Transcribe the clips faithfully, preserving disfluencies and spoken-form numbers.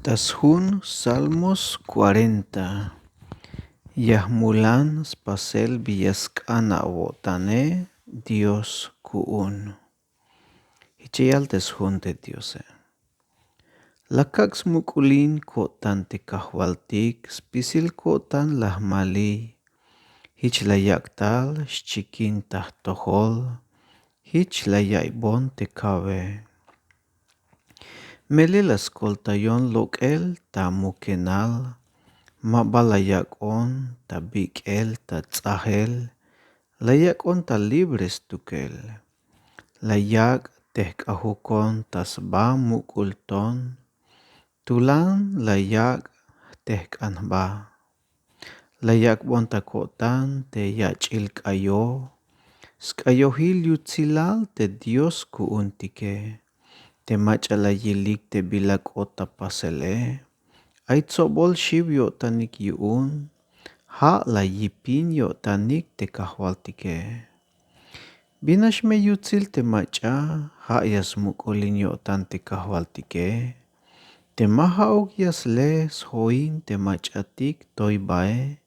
Ta sjun salmos kuarenta. Ya jmulan spasel bi ya sk'an awo'tane dios ku'un. Jich ya yal te sjun te diose. La kak' smuk'ulin ko'tan te kajwaltik spisil ko'tan la jmaliy. Jich la yak' tal xchikin ta jtojol. Jich la yaybon te kawe. Melel la skoltayon lok'el ta mukenal. Ma ba la yak'on ta bik'el ta ts'ajel. La yak'on ta libre stukel. La yak' te jk'ajukon ta sba muk'ul ton. Tulan la yak' te jk'an jba. La yak'bon ta ko'tan te yach'il k'ayo. Sk'ayojil yutsilal te dios ku'untike. Te mach'a la yilik te bila k'ot ta pasele. Ay tsobol xiw yo'tanik yu'un. Ja' la yipin yo'tanik te kajwaltike. Bin nax me yutsil te mach'a. Ja' ya smuk'ulin yo'tan te kajwaltike. Te ma ja'uk ya sle sjoin te mach'atik toy bae.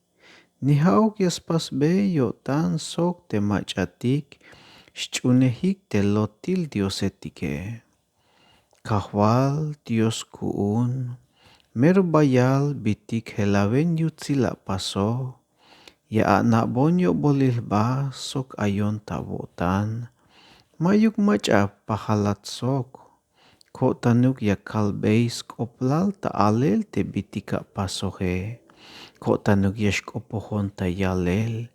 Ni ja'uk ya spasbey yo'tan sok te mach'atik xch'uunejik te lotil diosetike. Kajwal dios ku'un. Mero bayal bitik jelawen yutsil apaso. Ya ana'bon yo'bolil jba sok ayon ta awo'tan. Ma'yuk mach'a pajalat sok. Ko'tanuk ya kalbey sk'oplal ta alel te bitik apasoje. Ko'tanuk ya xk'opojon ta yalel.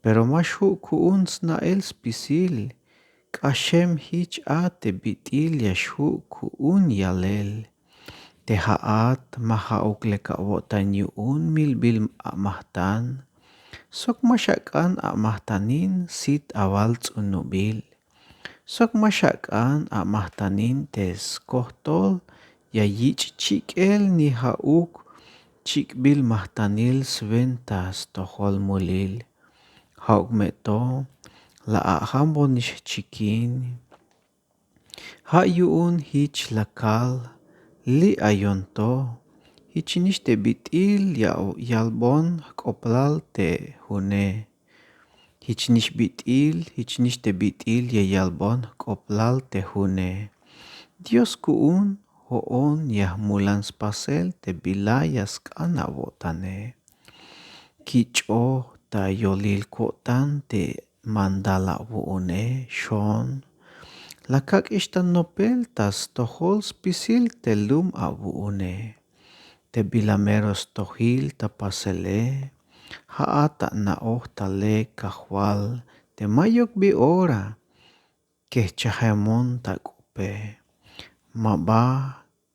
Pero ma xju' ku'un sna'el spisil. K'axem jich a te bit'il ya xju' ku'un yalel. Te ja'at ma ja'uk lek awo'tan yu'un milbil amajtan. Sok ma xak'an amajtanin sit awal ts'unubil. Sok ma xak'an amajtanin te skojtol ya yich' chik'el ni ja'uk chik'bil majtanil swenta stojol mulil. Ja'uk me to la ajambonix jchikin. Ja' yu'un jich la kal li' ayon to. Jichnix te bit'il ya yalbon jk'oplal te june. Jichnix bit'il jichnix te bit'il ya yalbon jk'oplal te june. Dios ku'un jo'on ya jmulan spasel te bila ya sk'an awo'tane. Kich'oj ta yolil ko'tan te mandal awu'une xon. La kak'ix ta nopel ta stojol spisil te lum awu'une. Te bila mero stojil ta pasele. Ja'at ana'oj ta lek kajwal te ma'yuk bi ora. Kejchajemon ta k'ope. Ma ba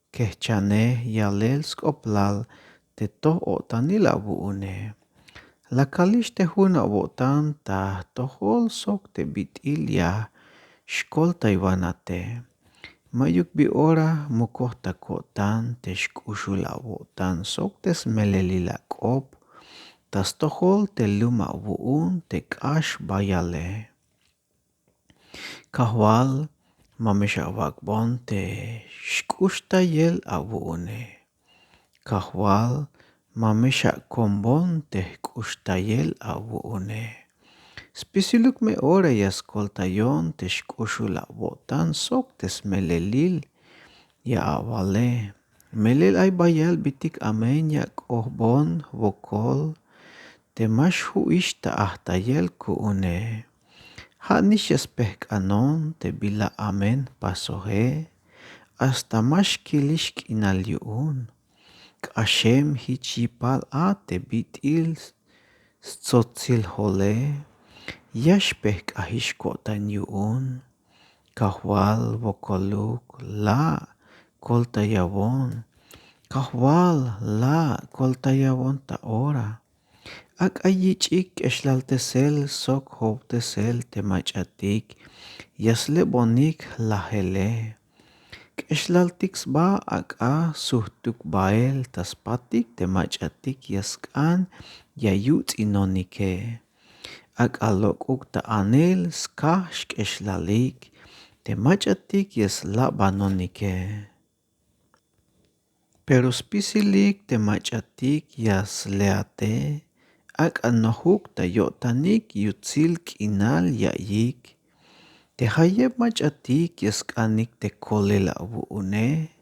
kejchanej yalel sk'oplal te toj-o'tanil awu'une. La kalix te jun awo'tan ta jtojol sok te bit'il ya xkoltaywanate. Ma'yuk bi ora mukoj ta ko'tan te xk'uxul awo'tan sok te smelelil ak'op ta stojol te lum awu'un te k'ax bayale. Kajwal, ma me xawak'bon te xk'uxtayel awu'une. Kajwal, ma me xakombon te jk'uxtayel awu'une. Spisiluk me ora ya skoltayon te xk'uxul awo'tan sok te smelelil ya awale. Melel ay bayal bitik amen ya k'ojbon jwokol te ma xju'ix ta ajtayel ku'une. Ja' nix ya spejk'anon te bila amen jpasoje. Hasta ma xkilix k'inal yu'un. K'axem jich yipal a te bit'il stsotsel jole. Ya xpejk'ajix ko'tan yu'un. Kajwal wokoluk la' koltayawon. Kajwal la' koltayawon ta ora. Ak'a yich'ik k'exlaltesel sok jowtesel te mach'atik ya slebonik jlajele. K'exlaltik sba ak'a sujtuk bael ta spatik te mach'atik ya sk'an ya yuts'inonike. Ak'a lok'uk ta anel skaj xk'exlalik te mach'atik ya slabanonike. Pero spisilik te mach'atik ya sleate, ak'a nojuk ta yo'tanik yutsil k'inal ya'iyik. Te jayeb mach'atik ya sk'anik te kolel awu'une,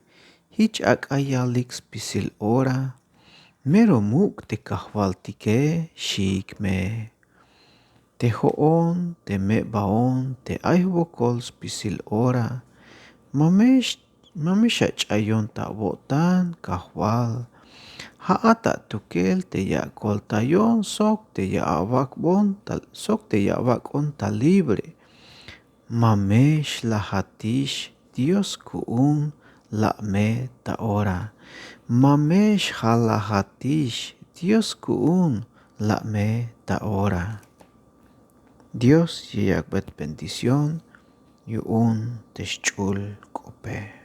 jich ak'a yalik spisil ora. Mero muk' te kajwaltike, xiik me. Te jo'on te me'baon te ay jwokol spisil ora, ma me xach'ayon ta awo'tan kajwal. Ja'at atukel te ya akoltayon sok te ya awak'bon sok te ya awak'on ta libre. Ma me xlajatix, Dios ku'un la' me ta ora. Ma me xjalajatix, Dios ku'un la' me ta ora. Dios ya yak'bet bendición yu'un te xch'ul k'ope.